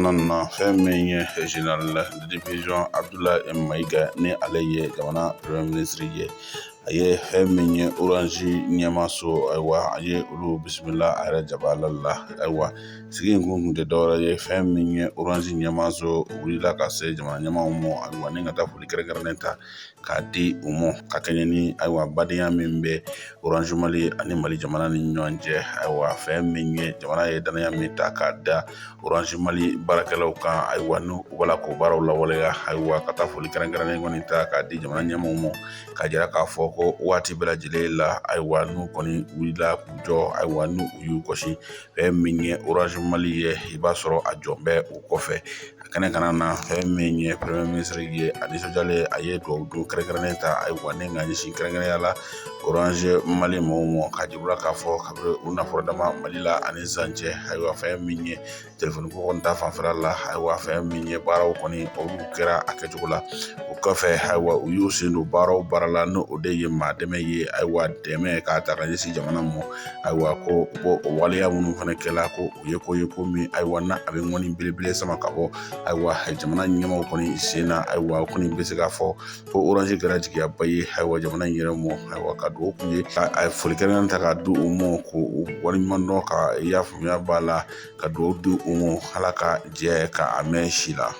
kɔnɔna na, fɛn min ye général de division Abdoulaye Maïga, ni ale ye jamana premier ministre ye, a ye fɛn min ye Orange ɲɛmaaso, ayiwa, a ye olu bisimila a yɛrɛ jabala la. Ayiwa, sigi in kun tɛ dɔwɛrɛ ye, fɛn min ye Orange ɲɛmaaso wulila ka se jamana ɲɛmaaw ma, ayiwa, ni ka taa foli kɛrɛnkɛrɛnnen ta k'a di u ma ka kɛɲɛ ni, ayiwa, badenya min bɛ Orange Mali ani Mali jamana ni ɲɔgɔn cɛ. Ayiwa, fɛn min ye jamana ye danaya min ta k'a da Orange Mali baarakɛlaw kan, ayiwa, n'u b'a la k'o baaraw lawaleya, ayiwa, ka taa foli kɛrɛnkɛrɛnnen kɔni ta k'a di jamana ɲɛmaaw ma, k'a jira k'a fɔ ko waati bɛɛ lajɛlen la, ayiwa, n'u kɔni wulila k'u jɔ, ayiwa, n'u y'u kɔsi fɛn min ye Orange Mali ye, i b'a sɔrɔ a jɔn bɛ u kɔfɛ. A kɛnɛ kana na, fɛn min ye premier ministre ye, a nisɔndiyalen, a ye dugawu don kɛrɛnkɛrɛnnen ta, ayiwa, ni ka ɲɛsin kɛrɛnkɛrɛnnenya la Orange Mali mɔgɔw ma, k'a jira k'a fɔ kabini u nafolo dama Mali la ani sisan cɛ, ayiwa, fɛn min ye telefɔni ko kɔni ta fanfɛla la, ayiwa, fɛn min ye baaraw kɔni, olu kɛra a kɛcogo la. O kɔfɛ, ayiwa, u y'u sen don baaraw baara la, n'o o de ye maa dɛmɛ ye, ayiwa, dɛmɛ k'a ta ka ɲɛsin jamana ma. Ayiwa, ko u b'o o waleya minnu fana kɛla, ko o ye ko ye ko min, ayiwa, n'a a bɛ ŋɔni belebele sama ka bɔ, ayiwa, jamana ɲɛmaaw kɔni sen na. Ayiwa, o kɔni bɛ se k'a fɔ ko Orange kɛra jigiyaba ye, ayiwa, jamana in yɛrɛ ma. Ayiwa, ka dugawu k'u ye, ka foli kɛrɛnkɛrɛnnen ta k'a di u ma, k'u waleɲuman dɔn, ka i y'a faamuya b'a la, ka dugawu di u ma, Ala ka jɛ ka a mɛn si la.